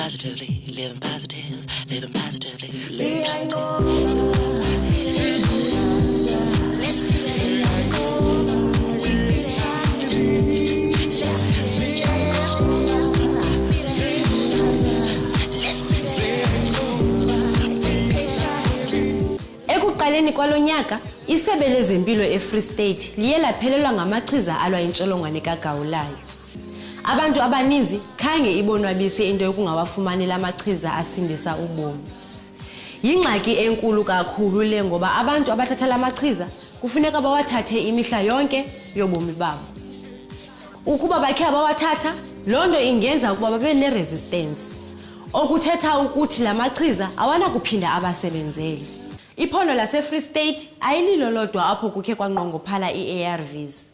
Positively, living positive, living positively, living positive. Ekuqaleni kwalo nyaka, isebe lezempilo eFree State liye laphelelwa ngamachiza alwa intsholongwane kagawulayo. Abantu abaninzi khange ibonwabise into yokungawafumani la machiza asindisa ubomi. Yingxaki enkulu kakhulu le ngoba abantu abathatha la machiza kufuneka bawathathe imihla yonke yobomi babo. Ukuba bakhe abawathatha, loo nto ingenza ukuba babe ne-resistance, okuthetha ukuthi la machiza awanakuphinda abasebenzele. Iphondo lase-Free State ayililo lodwa apho kukhe kwanqongophala ii-ARVs.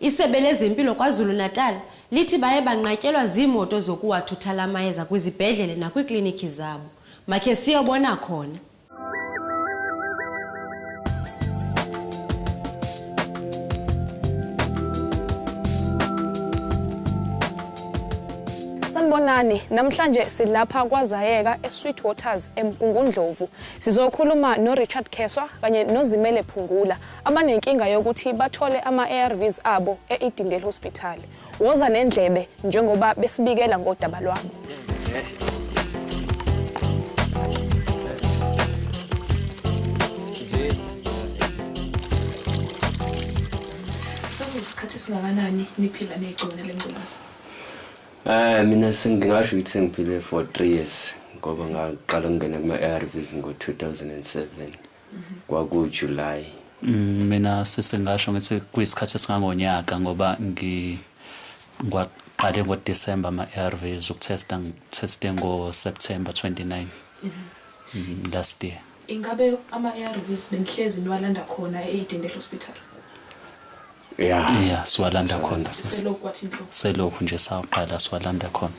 Isebe lezempilo KwaZulu-Natal lithi baye banqatyelwa ziimoto zokuwathutha la mayeza kwizibhedlele nakwiiklinikhi zabo. Makhe siyobona khona. Sanibonani, namhlanje silapha kwaZayeka eSweet Waters eMgungundlovu. Sizokhuluma noRichard Kheswa kanye noZimele Phungula abanenkinga yokuthi bathole ama-ARVs abo e-Edendale Hospital. Woza nendlebe njengoba besibikela ngodaba lwabo. Sekuyisikhathi esingakanani niphila negciwane lengculaza? Mina sengingasho ukuthi sengiphile for 3 years ngoba ngaqala ukungena kuma-ARVs ngo-2007 kwaku-July. Mina sesengasho ngithi kuyisikhathi esingangonyaka ngoba ngiqale ngoDecember ama-ARVs ukutesta, ngitheste ngo-September 29 last year. Ingabe ama-ARVs benihlezi niwalanda khona e-Edendale Hospital? Yeah, siwalanda khona. Selokhu nje sawuqala siwalanda khona.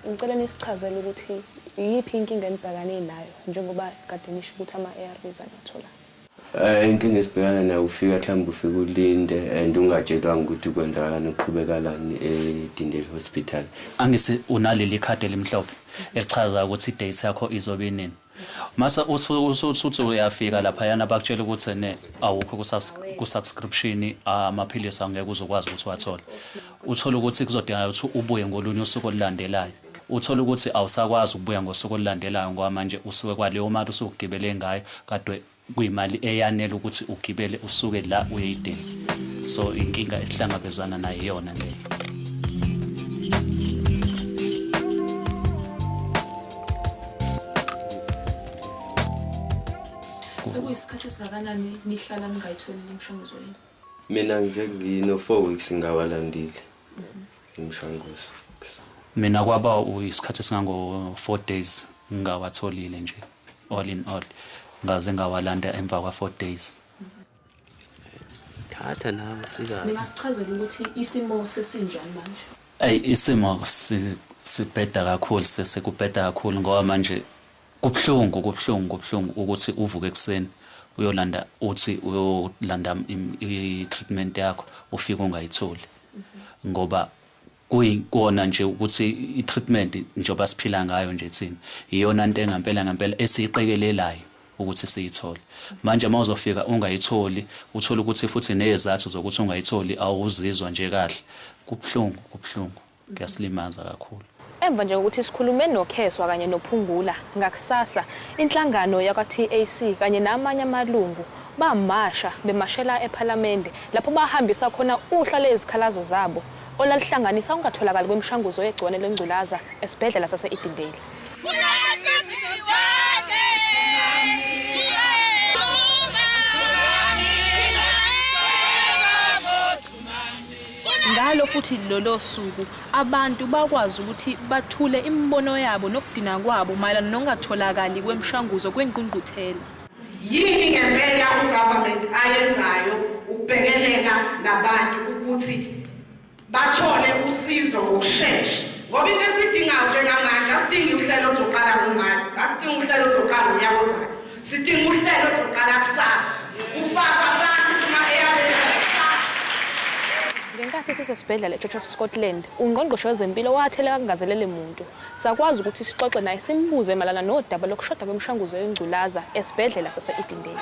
Ngicela nisichazele ukuthi iyiphi inkinga enibhekane nayo njengoba kade nisho ukuthi ama-ARVs angathola. Inkinga esibhekana nayo ufika mhlawumbe ufike ulinde and ungatshelwanga ukuthi kwenzakalani, uqhubekalani e-Edendale Hospital. Angisi unaleli khadi elimhlophe elichaza ukuthi i-date yakho izobe inini. Mase usuthi uyafika laphayana bakutshela ukuthi ne awukho ku-subscription, amaphilisi angeke uzokwazi ukuthi uwathole. Uthole ukuthi kuzodingeka ukuthi ubuye ngolunye usuku olulandelayo. Uthole ukuthi awusakwazi ukubuya ngosuku olulandelayo ngoba manje usuke kwaleyo mali usugibele ngayo kade kuyimali eyanele ukuthi ugibele usuke la uye eDeni. So inkinga esihlangabezana nayo iyona leyo. Sekuyisikhathi esingakanani nihlala ningayitholi imishanguzo yenu? Mina nje ngino-4 weeks ngingawalandile imishanguzo. Mina kwaba isikhathi esingango-4 days ngingawatholile nje, all in all. Ngaze ngawalanda emva kwa-4 days. Thatha nawe sikazi. Ningasichazela ukuthi isimo sesinjani manje? Ayi, isimo sibheda kakhulu, sesekubheda kakhulu ngoba manje kubuhlungu ukuthi uvuke ekuseni uyolanda, uthi uyolanda i-treatment yakho ufike ungayitholi. Ngoba kuyikona nje ukuthi i-treatment njengoba siphila ngayo nje thina iyona into engampela ngempela esiyiqikelelayo ukuthi siyithole. Manje uma uzofika ungayitholi, uthola ukuthi futhi nezathu zokuthi ungayitholi awuzizwa nje kahle. Kubuhlungu, kuyasilimaza kakhulu. Emva nje kokuthi sikhulume noKheswa kanye noPhungula ngakusasa, inhlangano yakwa-TAC kanye namanye amalungu bamasha bemashela ePhalamende lapho bahambisa khona uhla lezikhalazo zabo olalihlanganisa ukungatholakali kwemishanguzo yegciwane lengculaza esibhedlela sase-Edendale. Ngalo futhi lolo suku abantu bakwazi ukuthi bathule imibono yabo nokudina kwabo mayelana nokungatholakali kwemishanguzo kwengqungquthela. Yini ngempela ugovernment ayenzayo ukubhekelela labantu ukuthi bathole usizo ngokushesha? Ngoba into esidingayo njengamanje asidingi uhlelo ozoqala ngomali, asidingi uhlelo ozoqala unyaka ozayo, sidinga uhlelo ozoqala kusasa, ufake abantu kuma-ARVs. Ngesikhathi sisesibhedlela eChurch of Scotland, ungqongqoshe wezempilo watheleka kungazelele muntu. Sakwazi ukuthi sixoxe naye simbuze mayelana nodaba lokushoda kwemishanguzo yengculaza esibhedlela sase-Edendale.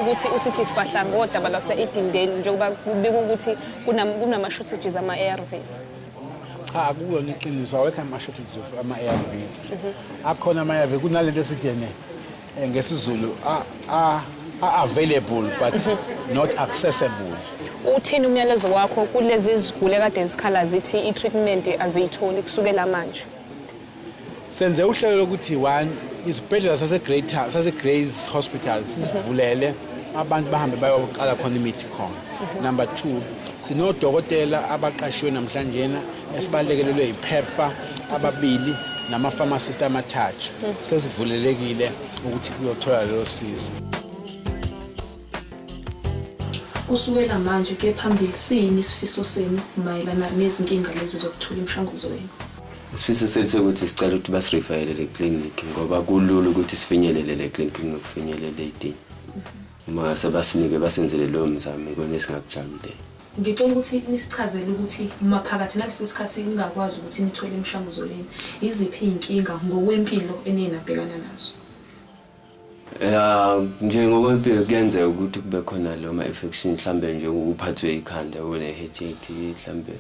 Ukuthi usithi fahla ngodaba lwase-Edendale njengoba kubika ukuthi kunama-shortages ama-ARVs. Cha, akuyona iqiniso, awekho ama-shortages of ama-ARVs. Akhona ama-ARV, kunalento esithi yene ngesiZulu are available but not accessible. Uthini umyalezo wakho kulezi ziguli ekade zikhala zithi i-treatment aziyitholi kusukela manje? Senze uhlelo lokuthi one, izibhedlela sase-Great sase-Grey's Hospital sisivulele, abantu bahambe bayoqala khona imithi khona. Number two, sinodokotela abaqashiwe namhlanjena esibalekelelwe yi-PEPFAR ababili nama-pharmacist amathathu. Sesivulelekile ukuthi kuyothola lelo sizo. Kusukela manje kuye phambili, siyini isifiso senu mayelana nezinkinga lezi zokuthola imishanguzo yenu? Isifiso sethu ukuthi sicela ukuthi basi-refer-ele le clinic, ngoba kulula ukuthi sifinyelele le clinic kunokufinyelela ey'dini. Uma ngase basinike, basenzele loyo mzamo, ikona esingakujabulela. Ngicela ukuthi nisichazele ukuthi maphakathi nalesi sikhathi ningakwazi ukuthi nithole imishanguzo yenu, iziphi iy'nkinga ngokwempilo eniye nabhekana nazo? Ya, nje ngokwempilo kuyenzeka ukuthi kube khona lo ma-infection, mhlambe nje uphathwe ikhanda, une-headache, mhlambe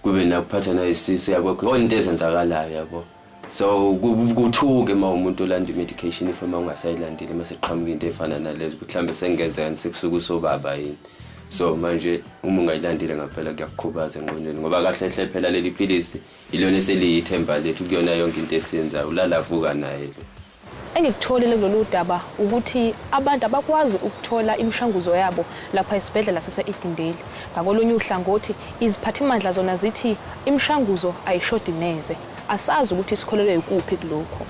kube nakuphatha nayisisu, yabo, khona into ezenzakalayo, yabo. So kuthuke uma umuntu olanda i-medication, if uma ungasayilandeli, mase kuqhamuka into efana nalezo, ukuthi mhlambe sengenzeka sekusuke usobaba yini. So manje uma ungayilandile ngampela kuyakukhubaza engqondweni, ngoba kahle hle phela leli philisi ilona eseliyithemba lethu kuyona yonke into esiyenzayo, ulala vuka naye lo. Engikutholile kulolu daba ukuthi abantu abakwazi ukuthola imishanguzo yabo lapha esibhedlela sase-Edendale. Ngakolunye uhlangothi, iziphathimandla zona zithi imishanguzo ayishodi neze. Asazi ukuthi sikholelwe ikuphi kulokho.